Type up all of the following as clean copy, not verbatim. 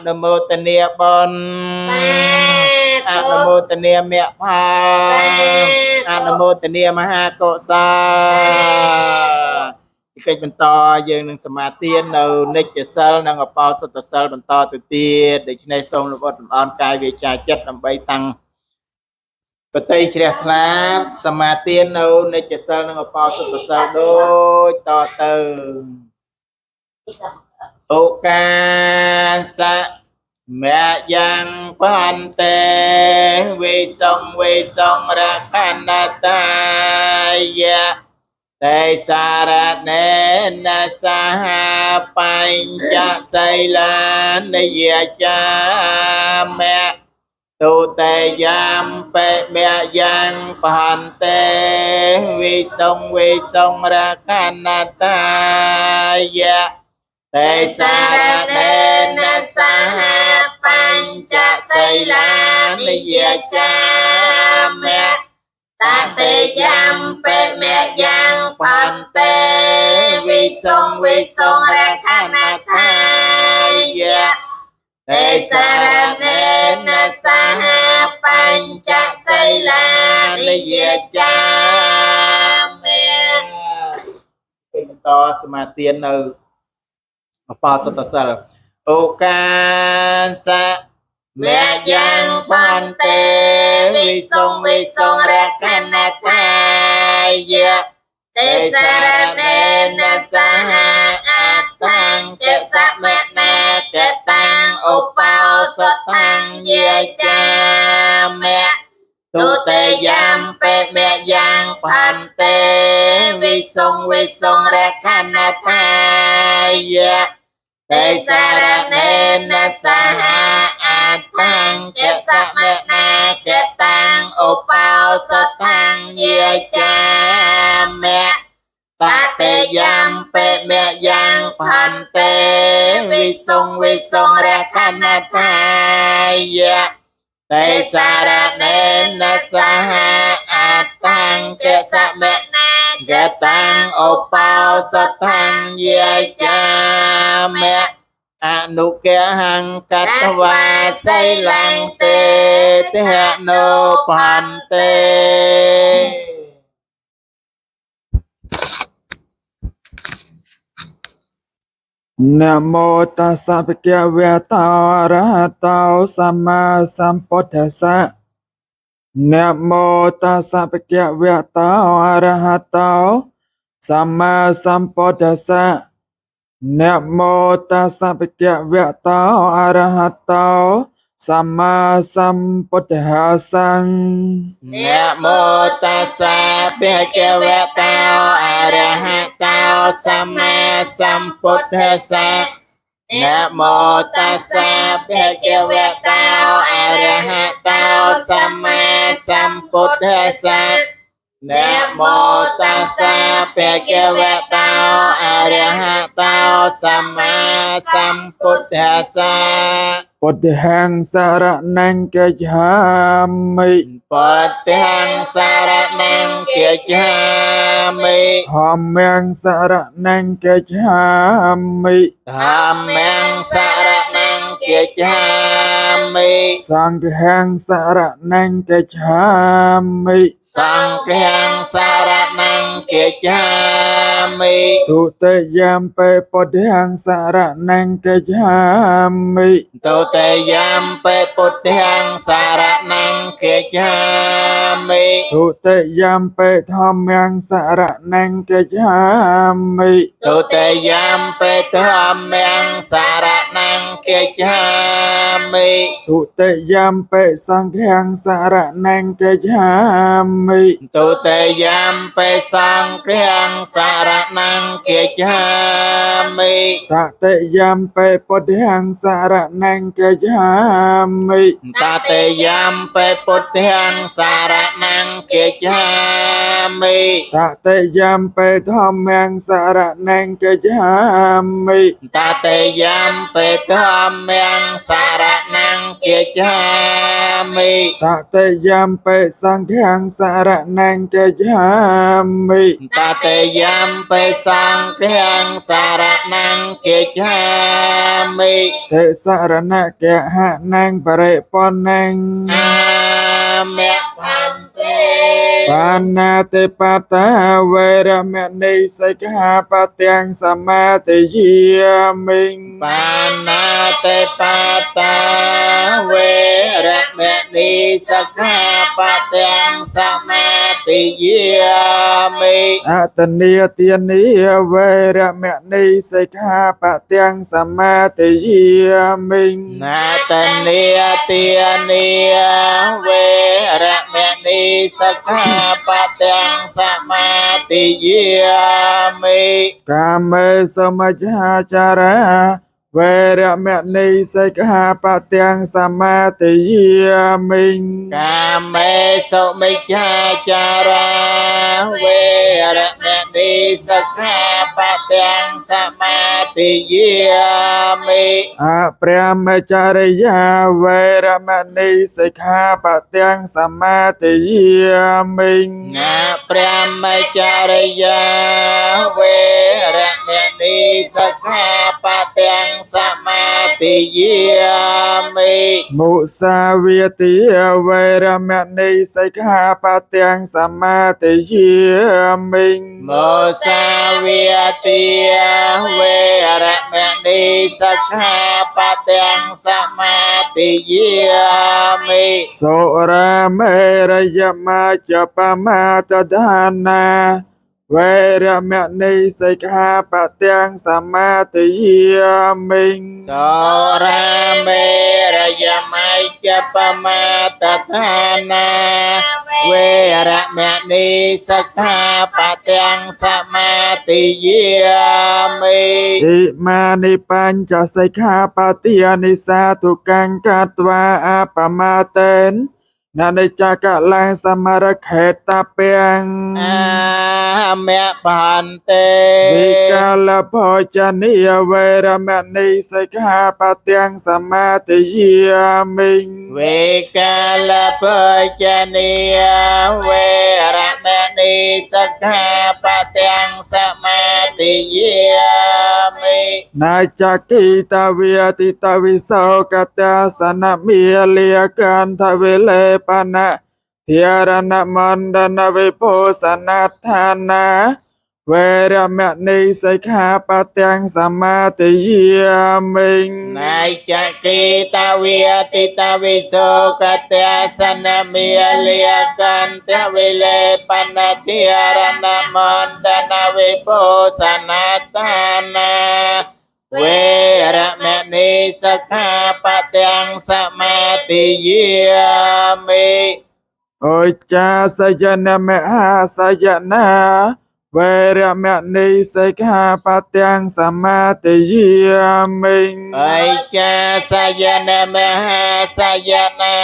នុមោទនាបុណ្យអនុមោទនាមគ្គផលអនុមោទនាមហាកុសលកិច្ចបន្តយើងនឹងសមាទាននៅនិច្ចសិលនិងអបោសុតសិលបន្តទៅទៀតដូច្នេះសូមលំអត់លំអនកាយវាចាចិត្តដើម្បីតាំងបតីជ្រះថ្លាសមាទាននៅនិច្ចសិលនិងអបោសុតសិលដូចតទៅឧកាសៈមយ៉ាងបន្ទេវិសងវិសងរខណតាយៈទេសារណេនសហបញ្ចសីលានយាចាមៈទុតិយាមបិមយ៉ាងបន្ទេវិសងវិសងរខណតាយៈទេសារណេនសហបញ្ចសីលានយាចាមៈតតិយាមបិមយ៉ាងបន្ទេវិសងវិសងរខណតាយៈទេសារណេនសហបញ្ចសីលានយាចាមៈពេលបន្តសមាទាននៅអបោសុតសិលឧកាសៈមយ៉ាងបន្ទេវិសងវិសងរខណតាយៈទេសារណេនសហអត្តង្កសមនាកតាំងឧបោសថង្យាចាមៈទុតិយាមបិមយ៉ាងបន្ទេវិសងវិសងរខណតាយៈទេសារណេនសហអត្តង្កសមនាកតាំងឧបោសថង្យាចាមៈតតិយាមបិមយ៉ាងបន្ទេវិសងវិសងរខណតាយៈទេសារណេនសហអត្តង្កសមនាកតាំងឧបោសថង្យាចាមៈអនុគហង្កតវាសីលង្ទេទនោបន្ទេ នមោតស្សៈភគវៈតោអរហតោសម្មាសម្ពុទ្ធស្សៈនមោតស្សៈភគវៈតោអរហតោសម្មាសម្ពុទ្ធស្សៈនមោតស្សៈភគវៈតោអរហតោសម្មាសម្ពុទ្ធស្សៈ នមោតស្សៈភគវៈតោអរហតោសម្មាសម្ពុទ្ធស្សៈនមោតស្សៈភគវៈតោអរហតោសម្មាសម្ពុទ្ធស្សៈនមោតស្សៈភគវៈតោអរហតោសម្មាសម្ពុទ្ធស្សៈ ពុទ្ធហੰសរណង្កិច្ឆាមិ ពុទ្ធហੰសរណង្កិច្ឆាមិ ធម្មំសរណង្កិច្ឆាមិ ធម្មំសរណង្កិច្ឆាមិ សង្ឃំសរណង្កិច្ឆាមិ សង្ឃំសរណង្កិច្ឆាមិ ទុតិយំបិពុទ្ធហੰសរណង្កិច្ឆាមិ ទុតិយំបិពុទ្ធហੰសរណង្កិច្ឆាមិ ទុតិយំបិធម្មំសរណង្កិច្ឆាមិ ទុតិយំបិធម្មំសរណង្កិច្ឆាមិ ទុតិយំបិសង្ឃំសរណង្កិច្ឆាមិ ទុតិយំបិសង្ឃំសរណង្កិច្ឆាមិ តតិយំបិពុទ្ធហੰសរណង្កិច្ឆាមិ តតិយំបិពុទ្ធហੰសរណង្កិច្ឆាមិ តតិយំបិធម្មំសរណង្កិច្ឆាមិ តតិយំបិធម្មំសរណង្កិច្ឆា មិ តតិយំបិសង្ឃាំសរណង្កយាមិ តតិយំបិសង្ឃាំសរណង្កយាមិ តិសរណកហណង្បរិពណੰ អាមៈភន្ទេ បាណាតិបតាវេរមណីសិក្ខាបទាំងសមាទិយាមិ បាណាតិបតាវេរមណីសិក្ខាបទាំងសមាទិយាមិ អតនីទានីវេរមណីសិក្ខាបទាំងសមាទិយាមិ ណាតនីទានីវេរមណីសិក្ខាបទាំងសមាទិយាមិ កាមេសមច្ឆាចារាវេរមណីសិក្ខាបទាំងសមាទិយាមិ កាមេសុមិច្ឆាចារាវេរមណីសិក្ខាបទាំងសមាទិយាមិ អព្រះមចរិយាវេរមណីសិក្ខាបទាំងសមាទិយាមិ ណាព្រះមចរិយាវេរមណីសិក្ខាបទាំងសមាទិយាមិ មុសាវាទាវេរមណីសិក្ខាបទាំងសមាទិយាមិ មោសាវាទាវេរមណីសិក្ខាបទាំងសមាទិយាមិ សុរាមេរយមជ្ជបមាទដ្ឋានាវេរមណីសិក្ខាបទាំងសមាទិយាមិ សរាមេរយមជ្ជបមាទដ្ឋានាវេរមណីសិក្ខាបទាំងសមាទិយាមិ ອິមានិបញ្ចសិក្ខាបទានិសាទុកੰកត្វាអបមាតេនននិច្ចកលੰសមរខេតពាំង អាមៈភន្ទេ វិកាលភោចនីយវេរមណីសិក្ខាបទាំងសមាទិយាមិ វេកាលភោចនីយវេរមណីសិក្ខាបទាំងសមាទិយាមិ ណាចគិតវិតិតវិសោកតាសនមិលាកន្ធវិលេបណៈធារណមណ្ឌនវិភូសនដ្ឋានាវេរមណីសិក្ខាបទាំងសមាទិយាមិ ណាចគិតវិតិតវិសោកតាសនមិលាកន្ធវិលេបនធារណមណ្ឌនវិភូសនដ្ឋានាវេរមណីសិក្ខាបទាំងសមាទិយាមិ អុចាសយនមហាសយនាវេរមណីសិក្ខាបទាំងសមាទិយាមិ អិចាសយនមហាសយនា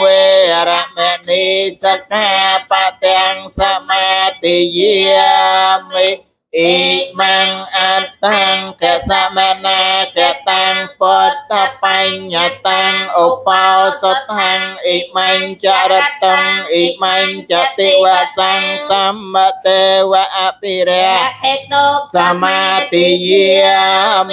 វេរមណីសិក្ខាបទាំងសមាទិយាមិ អ៊ីមੰអត្តង្កសមនាកតាំងពុទ្ធបញ្ញតាំងឧបោសថੰអ៊ីមញ្ចរតੰអ៊ីមញ្ចតិវសੰសម្ទេវអភិរៈ ហេតុ សមាទិយា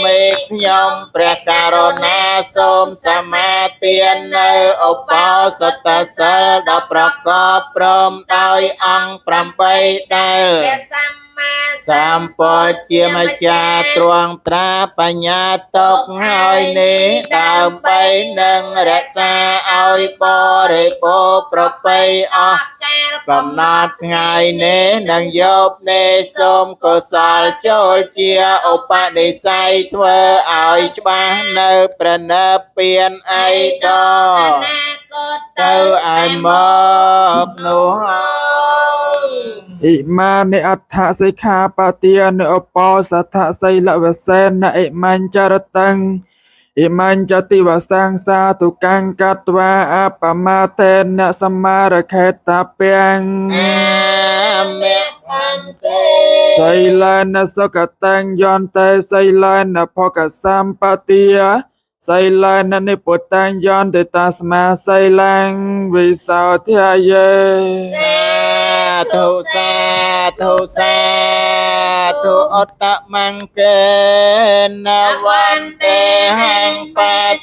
មេខ្ញុំព្រះករុណាសូមសមាទាននៅឧបោសថសិលដ៏ប្រកបព្រមដោយអង្គ8ដែល ព្រះសម្មា សម្ពុទ្ធជាម្ចាស់ទ្រង់ត្រាបញ្ញាទុកហើយនេះដើម្បីនឹងរក្សាឲ្យបរិបូរណ៍ប្រពៃអស់ កាល កំណត់ថ្ងៃនេះនិងយប់នេះសូមកុសលចូលជាឧបនិស្ស័យធ្វើឲ្យច្បាស់នៅព្រះនិព្វានអីដ អនាគត ទៅឲ្យមកនោះ អ៊ិមានិអដ្ឋសិក្ខាបទានិឧបោសថសីលវសេនអ៊ិមញ្ចរតੰអ៊ិមញ្ចតិវសង្សាទុកੰកត្វាអបមាតេនសមារខេតពាំង អាមៈភន្ទេ សីលានសុគតੰយន្តេសីលានភកសម្បទា សីលែននិពុតតាំងយន្តតាស្មាសីលែងវិសោធយេ សាធុសាធុសាធុអត្តមង្កេនវន្ទេហង្ប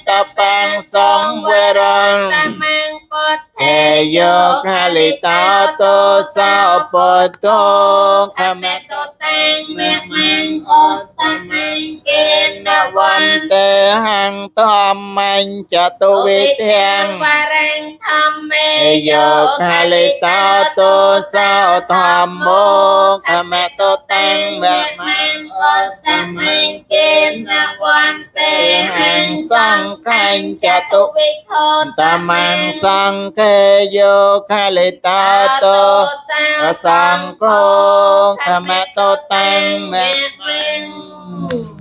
តបង្សង្វរង តមង្ពុទ្ធ เอโยคาลิตาโตสาปโต ข ข ม มะ โตตังเมมังอตตมังเกน น วั วัน นเตหังธรรมัญจตุวิเทง วารังธรรมเม เอโยคาลิตาโตสาธรรมโมขมะโตตังเม มังอตตมังเกนวันเต เต หั หั ง งสังขัญจตุ วิโค ตมังสังเคโยคาลิตาโตสังโฆขมะโตตังเม มัง